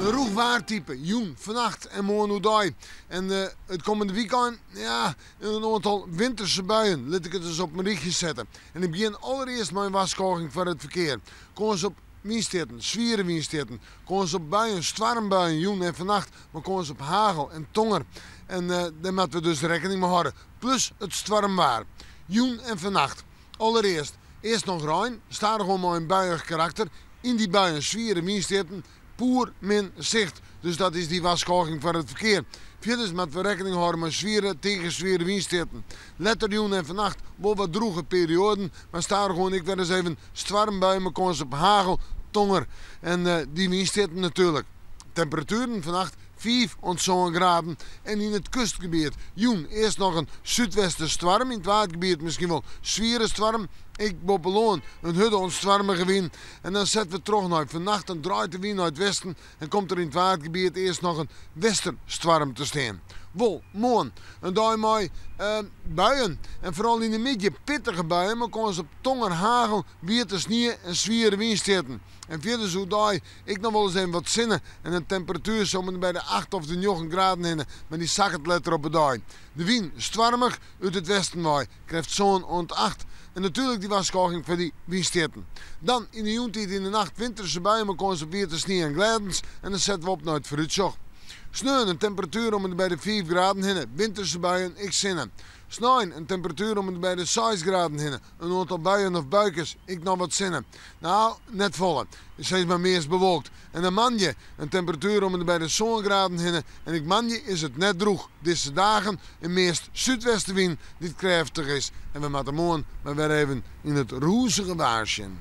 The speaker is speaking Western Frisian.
In rûch waartype, jûn, fannacht en moarn oerdei. En it kommende wykein, ja, in oantal winterse buien, lit ik it ris op in rychje sette. En ik begjin allerearst mei in warskôging foar it ferkear. Kâns op wynstjitten, swiere wynstjitten, kâns op buien, stoarmbuien jûn en fannacht, mar kâns op hagel en tonger. En dêr moatte we dus rekkening mei hâlde. Plus it stoarmwaar. Jûn en fannacht. Allerearst, earst noch rein, stadichoan mei in buiïch karakter. Yn dy buien swiere wynstjitten, poer min sicht. Dus dat is dy warskôging foar it ferkear. Fierders moatte we rekkening hâlde mei swiere, tige swiere wynstjitten. Letter jûn en fannacht wol wat drûge perioaden, mar stadichoan ek wer ris even stoarmbuien mei kâns op hagel, tonger en dy wynstjitten natuerlik. Temperatueren fannacht fiif oant sân graden en yn it kustgebiet jûn earst noch in súdwesterstoarm, yn it Waadgebiet miskien wol swiere stoarm, ek boppe lân in hurde oant stoarmige wyn. En dan sette we troch nei fannacht, dan draait de wyn nei it westen en komt der yn it Waadgebiet earst noch in westerstoarm te stean. Wol moarn in dei mei buien en foaral yn de middei pittige buien mei kâns op tonger, hagel, wiete snie en swiere wynstjitten. En fierders oerdei ek noch wolris even wat sinne en in temperatuer om en by de acht of de njoggen graden hinne, mar dy sakket letter op 'e dei. De wyn stoarmich út it westen wei, krêft sân oant acht. En natuerlik dy warskôging foar dy wynstjitten. Dan yn de jûntiid yn de nacht winterse buien mei kâns op wiete snie en glêdens en dan sette we op nei it foarútsjoch. Sneon in temperatuer om en by de fiif graden hinne, winterse buien ek sinne. Snein in temperatuer om en by de seis graden hinne, In oantal buien of buikes, ek noch wat sinne. No, net folle. Sis mar meast bewolkt. En dan moandei in temperatuer om en by de sân graden hinne. En ek moandei is it net drûch. Dizze dagen in meast súdwestewyn dy't krêftich is. En we moatte moarn mar wer even yn it rûzige waar sjen.